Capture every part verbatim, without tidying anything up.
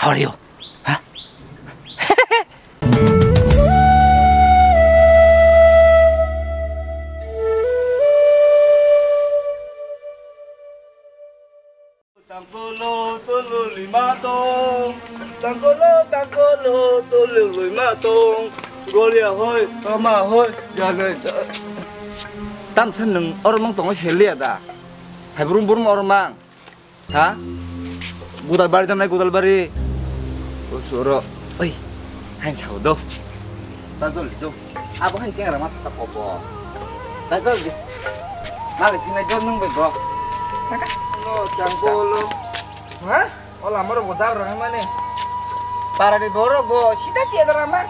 How are you? Ha? Tangkolo tulu lima tong, tangkolo tangkolo tulu lima tong, golia hoi, tama hoi, jale. Tamsa nwng oro mang tongo seliya da? Hai brum brum oro mang. Ha? Gudalbari tamo nai Gudalbari. O soro. Oi. Hain sao do. Ta jol do. Abo hain chengra ma sata kobo. Ta jol di. Mali thinai jol nung be bo. No changkolo. Ha? Ola moro bo jabra mane. Para di boro bo sita sia dara ma.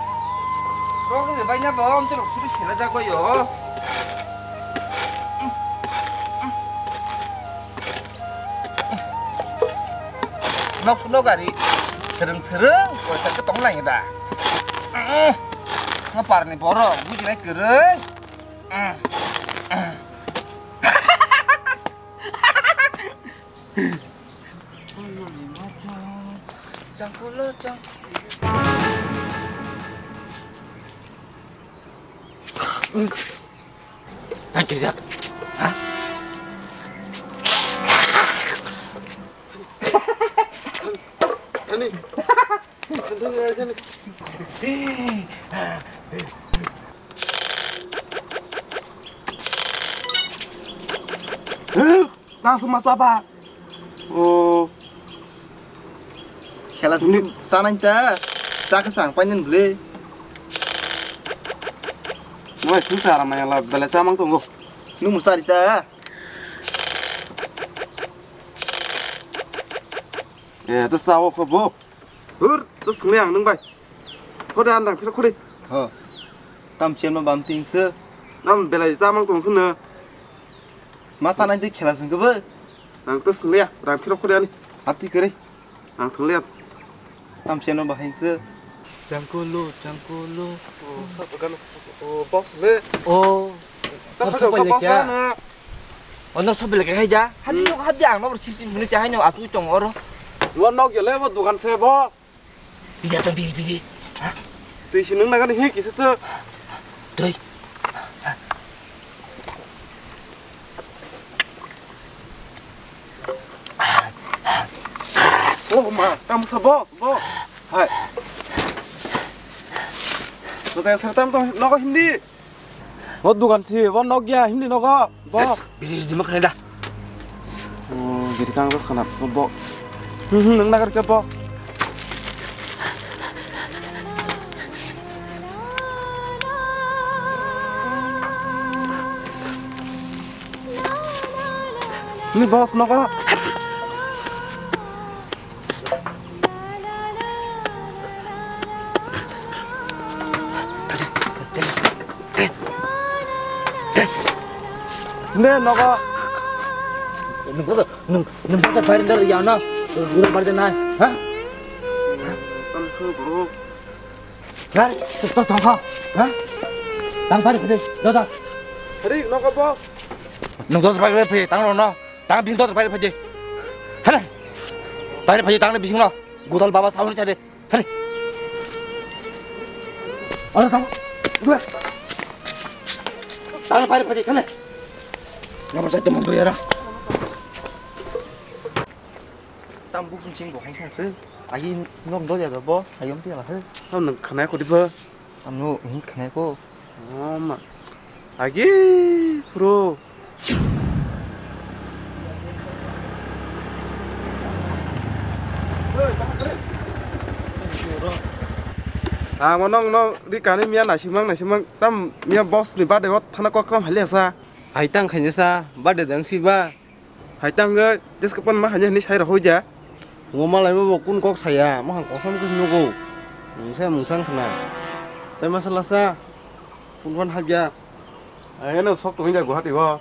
Rok ni baina bo am soro suri sela jago yo. Nok suno gari sereng sereng koisa ke tong nai da. Nga parni borok bujinai kwrwi. Changkulo chang. Hai, kijak. Ha? Ani. Ani, ani, ani. Nang suma sapa? Oh. Khela sini sana ta. Saka sang panjen beli. Noi, tu sara maya la bela samang tunggu. Nu musari ta. Eh, tu sawo ko bo. Hur, tus thungle ang nung bai. Khode an rang phira khode. Ho. Tam chen ma bam ting se. Nam belai jamang tong khun. Ma sanai de khela sing kebo. Ang tus thungle ya, rang phira khode ani. Ati kere. Ang thungle ya. Tam chen ma bahing se. Changkolo, changkolo. Oh, sa bagan. Oh, boss le. Oh. Ta Ono khajo sopai ka lekya. Boss na. Ono sopai lekya hai da. Hadi nok hadi ang no sip sip muni chahai no atu tong oro. Lo nok ya le bo dukan se boss. Bidi apa bidi bidi? Ha? Twi si nung nagan hi kisa se. Twi. Oh ma, tam sa bo, bo. Hai. Bo tang sa tam tong nogo hindi. Bo dukan si, bo nok ya hindi nogo. Bo. Bidi si jima khana da. Oh, bidi kang ros khana bo. Hmm, hmm, nang nagar ke bo. Ni boss nogo. Ne nogo. Nung kata, nung, nung kata bayar dari ya na. Guru bayar nai, ha? Tangkhu bro. Nang, to tong kha. Ha? Tang pari pari, dosa. Hari, nogo boss. Nung dosa pari pari, tang no. Tang bising dosa pari pari. Hana. Pari pari tang bising no. Gudal baba sauni chade. Hana. Ora tang. Dua. Tang pari pari, hana. Ngapa saya teman tu ya ra? Tam bukung ching bo hai kha se. Agi nok do ya do bo. Ayom ti la he. Tam nang khnai ko diba. Tam no hin khnai ko. Oh ma. Agi pro. Ah, mo nong no di kani miya nasimang nasimang tam miya boss ni bade ot thana kok kam hali asa. Hai tang khaini sa bade dang si ba. Hai tang ge, desk pan ma hanya ni sai rohoi ja. Ngo malai bo kun kok saya, ma hang kosom kus nugo. Mungsa mungsang khna. Tai masala sa, kun kon habya. Ai no sok tong ja Guwahati o.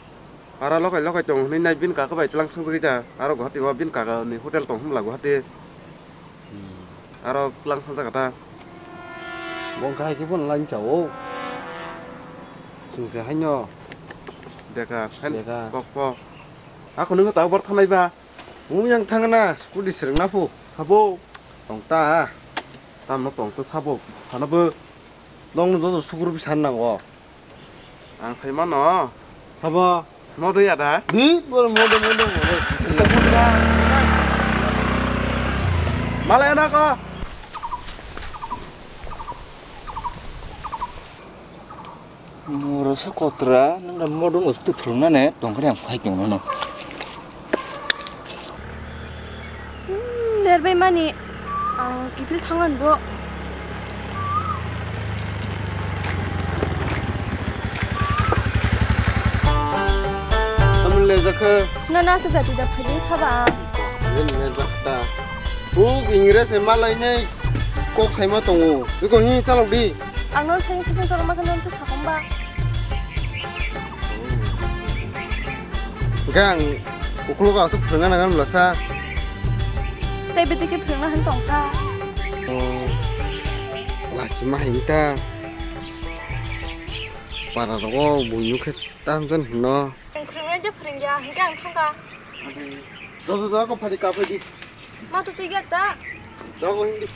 Ara lokai lokai tong ni nai bin ka ka bai tlang sang ja. Aro Guwahati o bin ka ka ni hotel tong hum la Guwahati. Aro tlang sa jaga ta. Bong khai khe phone line chao. Sungse haino. Deka, han Deka. Kok kok. Ako nung ta bor thanai ba. Mung yang thangna, scooty srengna phu. Habo. Tong ta. Tamo tong to sabo. Sana bo. Nong no joto sukuru bi san nango. Ang sai mano. Sabo. Modo ya da? Di, bor modo, modo, modo. Malai na ko. Morosa kotra, nang da modong os tu phwrwngna ne, tongkha ang phai tongno no. Hmm, derbai mani, ang ipil thangan do. Tamil le jakha. Na na sa jati da phai saba. Tamil le jakta. Uk Ingres e malai nei kok saima tongo. Iko hi chalok di. Ang no seng seng chalok ma khe no to sakong ba. Hingke ang ukulok aswk phwrwngna nangan bwlasa. Tei bete khe phwrwngna han tongsa. Oh, lachima hinta. Para rogo buinuk khe tamjani hino. Ang phwrwngnai de phwrwngya, hingke ang thangka. Joto joto ko phadi kaphai di. Ma tu tiga ta. Dogo hindi.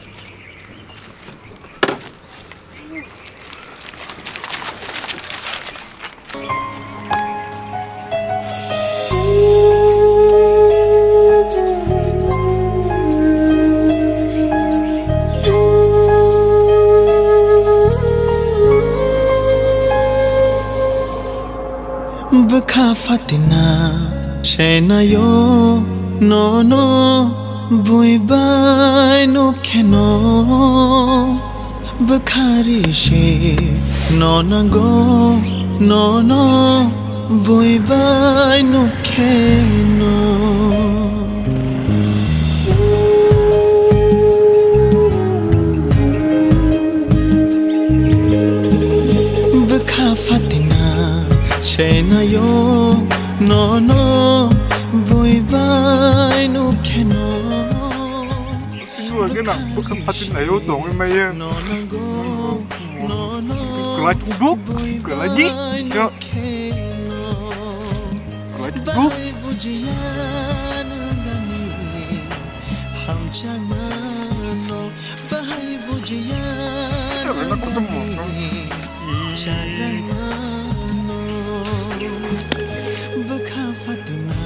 Bwkha fatina senayo nono bui bai nuk kheno. Bwkha ri se no nango nono bui bai nuk kheno. Bwkha fatina senayo nono bui bai nuk kheno. Iwa gana bwkha fatina yo tongwi maya. Kwlai tungduk, kwlai di. Kwlai tungduk. Bahai bujiya. Bwkha fatima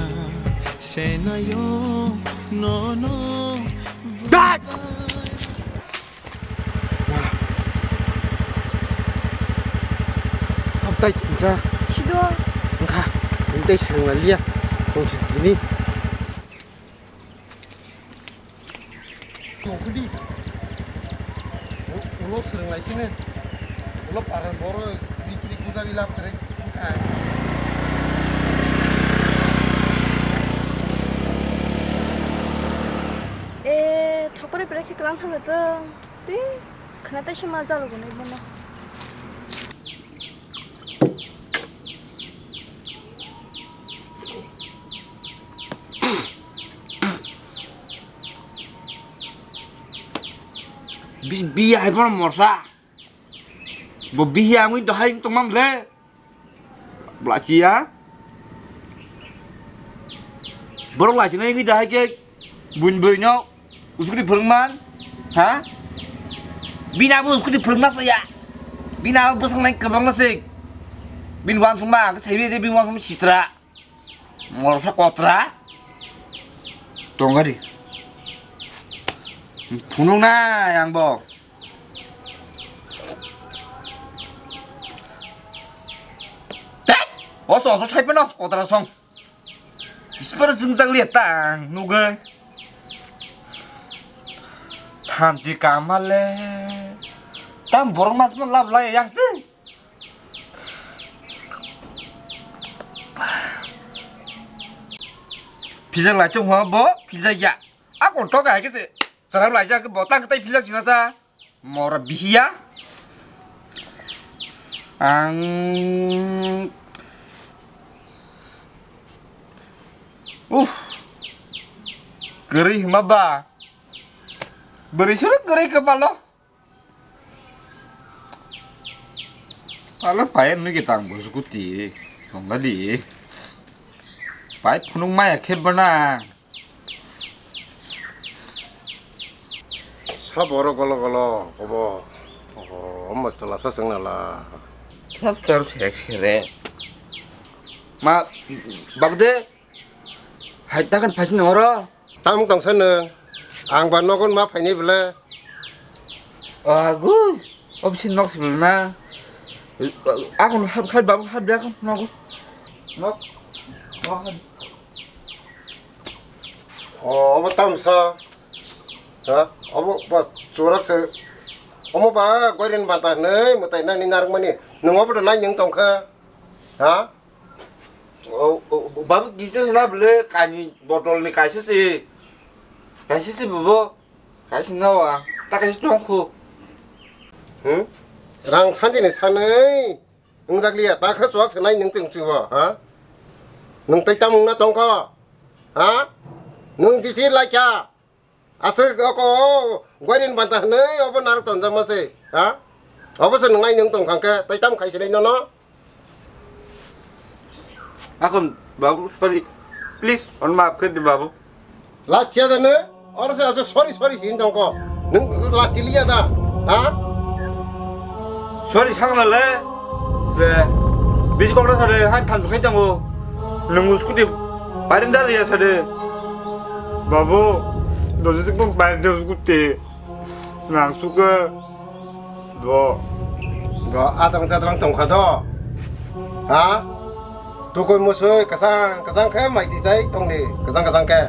senayo nono. Dad! Haptai kinsa. Sido. Engkha. Entai serang lalia. Tong si dini. Tongkudi. Ulo serang lai sini. Ulo paran boro bikri kuja gila tere. Eh, thokore pere khe kelang thangla to. Tei khna taisa ma jalo gwnai bono. Bi-, biya hai bono morsa. Bo biya wngwi dohai wng tongmam le. Blachiya. Borok lachina wngwi dohai khe buini bwrwino usukri phwrwngman, ha? Bini abo usukri phwrwngma saya. Bini abo bwsaknai kwbangma se. Bini uansukma ang khe saiwi de bini uansukma sitra. Moroksa kotra. Tongari. Phunuknai ang bo. Tek! Oso, oso, thai phano, kotra song. Kispar jwngjak liya tang, nugwi. Thanti kamale. Tam borok mas no lab lai yang te. Phijak lai chong ho bo, phijak ya. A kon tok hai ke se. Charap lai jak bo tang tai phijak sina sa. Mora bihiya. Ang. Uff. Gari hima ba. Beri surat gari kepala. Pala pai nui ke tang bo scooty. Tong tadi. Pai phunuk maya khe bana. Sa borok golo golo obo. Oho, omo chwla sa chwng nala. Thap sar sek sere. Ma, babu de, hai takan phaisni oro. Tamung tongsa nwng. Ang ba nogon ma phaini bwle. Agu, obisi nok sibil na. Akon hap khai babu hap de akon nogo. Nok. Nok. O, obo tamsa. Ha? Obo ba churak se. Omo ba goiren banta hwnwi mwtai nani narwkmani. Nwng obo do nai nwng tongkha. Ha? O, o, babu kisa sina bwle kaini botol ni kaisa se. Kaisa se bobo. Kaisa nawa. Ta kaisa tongkhu. Hmm? Rang sanjini sanwi. Wngjakliya, ta khe chuak se nai nwng chwng chwng bo, ha? Nwng tei tamung na tongkho? Ha? Nwng bisi laikha? Aswk oko goirin banta hwnwi obo narwk tonjakma se, ha? Obo se nwng nai nwng tong kha khe, tei tam khai se nai nono? Akon babu, sorry. Please, on maaf khe di babu. Lachiya da ne? Oro se ajo sorry, sorry hin tongko. Nwng lachi liya da? Ha? Sorry sakna le. Se. Bisi kokra sade, hai than khai tango. Nwng scooty parim da liya sade. Babu, dojo sik pung parim da scooty. Nang suka. Do. Do, adang jadang tongkha do. Ha? Tukui musui kasang kasang khe mai twijai tongdi, kasang kasang khe.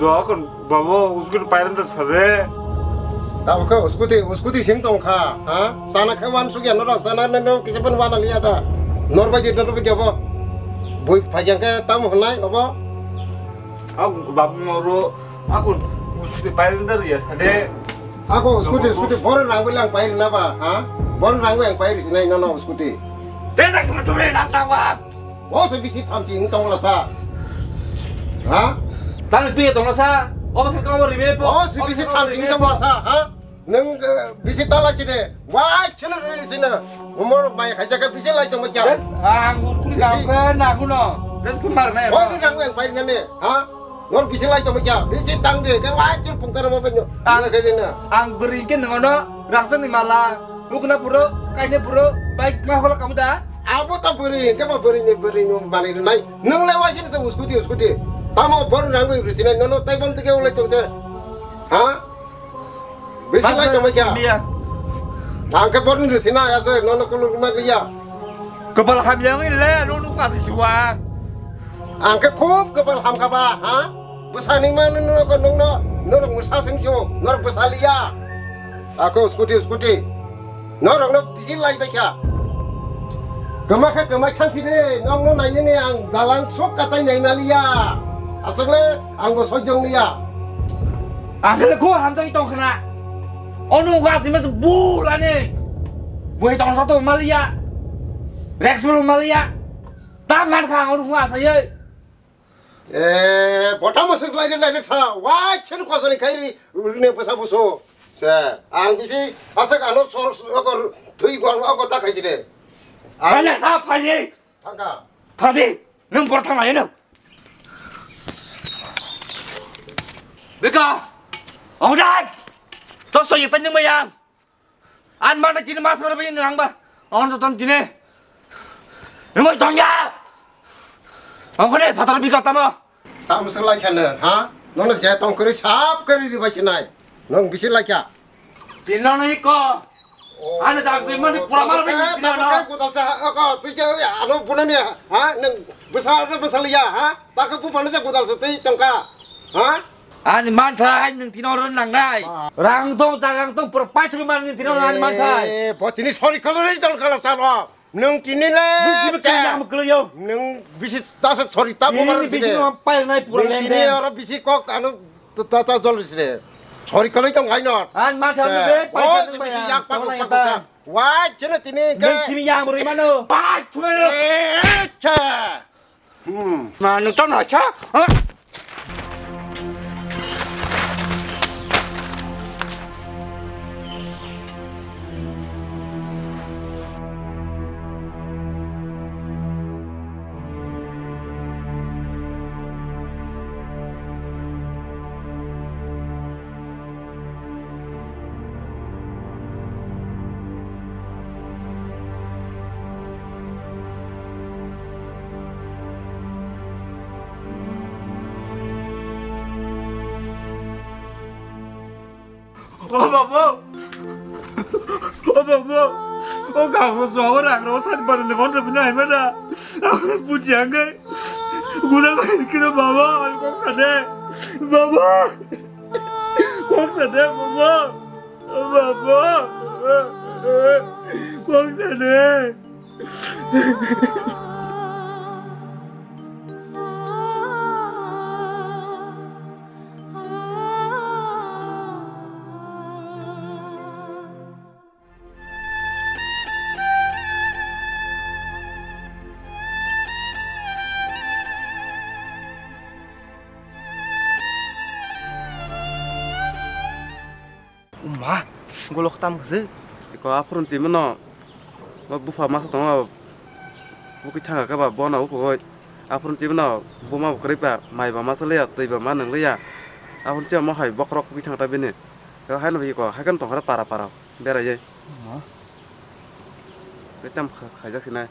Do kon babo, uskuti pairan da sade. Tabo khe uskuti, uskuti sing tongkha, ha? Sana khe wan sugya norok, sana nang kisa pun wana liya da. Nor bai di, nor bai di abo. Bui phaikyang khe tamo hwnai abo. Ang babu moro, aku uskuti pairan da liya sade. Ako scooty, scooty, boro rang bai lang pai rina ba, ha? Boro rang bai ang pai rina nono scooty. Tesa kima tumre nang tang ba. O se bisi thamchi wng tong la sa. Ha? Tang pi tong la sa. O se kamo ribe po. O se bisi thamchi wng tong la sa, ha? Nang, eh, bisi tala chine. Wa chine ri chine. Umor bai khai jaga bisi lai tong ba kya? Ang scooty rang ka na guno. Des kumar na. O rang bai ang pai rina ne, ha? Nor bisi lai tongma kya? Bisi tang de, ke wai chil pungchar mo penyo. Ang, ang beri ke nongono, rangsan ni mala, mukna puro, kaine puro, baik ma hola kamu da? Abo ta beri, ke ma beri ni beri ni mani nai. Nung le wai sini se uskuti, uskuti. Tamo bor nang bai risi nai, nono tai bom tike ulai tongcha. Ha? Bisi lai tongma kya? Ang ke bor ni risi nai, ase nono kulur ma liya. Kepala hamya ngi le, nono kasi suang. Ang khe khub kwbal hamkha ba, ha? Bwsa ningma nungno, nungno, norok mwsa seng sio, norok bwsa liya. Ako scooty, scooty. Norokno bisi lai bai kha. Kwma khe kwmai thang si de, nokno nainani ang jalang sok katai naima liya. Aswkle ang bo sojong liya. Ang khe khub hamjagwi tong khna. Ono wngkha asima se bul ani. Bui tong sa to maliya. Rex bul maliya. Ta man kha ang oro phung asai. Eh, bota mo se lai lai sa. Wai chen ko sani khairi rine bwsa bwso. Se, ang bisi aswk ano sor ko thui gol ko ta khai jire. Ang sa phai. Thangka. Phadi, nung bor thang lai no. Beka. Ong dai. Tos to yetan nung mayang. An mana jini mas mara bayin nang ba. Ang to tan jini. Nung mai tong ya. Ang kone phatar bika tamo. Tam se lai khane, ha? Nono je tong kori sap kori ri bai chinai. Nung bisi lai kya? Tino no iko. Ano tak sui mani pura mar bai tino no. Godal sa ko tu je ano bunani ha? Nung bwsa bwsa liya ha? Baka bu mana je godal sa tei tongka. Ha? Ani manthai nung tino ron nang nai. Rang tong jagang tong pura paisuk man nung tino ani manthai. Eh, bo tini sori kalo ni tong kalo sa lo. Nung tini le. Bisi bisi yang kalo yo. Nung bisi ta sa sori ta bo mar bisi no pai nai pura lende. Tini oro bisi kok ano ta ta jol sire. Sori kalo tong ai no. Ani manthai be pai. Oh, bisi yang pa ko pa ko. Wah, cina tini ke. Nung simi yang rui mano. Pai cuma. Eh, cha. Hmm. Ma nung tong na cha? Ha? O babo. O babo. O kago so awar ang ro sat ban ne kon bina hai mana. Buji ang kai. Gudal bai kino babo. Kok sade. Babo. Kok sade babo. Babo. Kok sade. Umma, golok tam khe se. Iko aphuru chimano. Bo bupha masa tongo. Bukui thanga khe ba bono ukugoi. Aphuru chimano buma bukrui ba mai ba masa liya, twi ba ma nang liya. Aphuru chimamo hai bokhorok bukui thang ta bini. Khe haino iko haikhe tong khara para para beraiye. Umma. Tei tam kha-, khaijak sinai.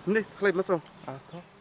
Hindi, thalai maso. Ah, to.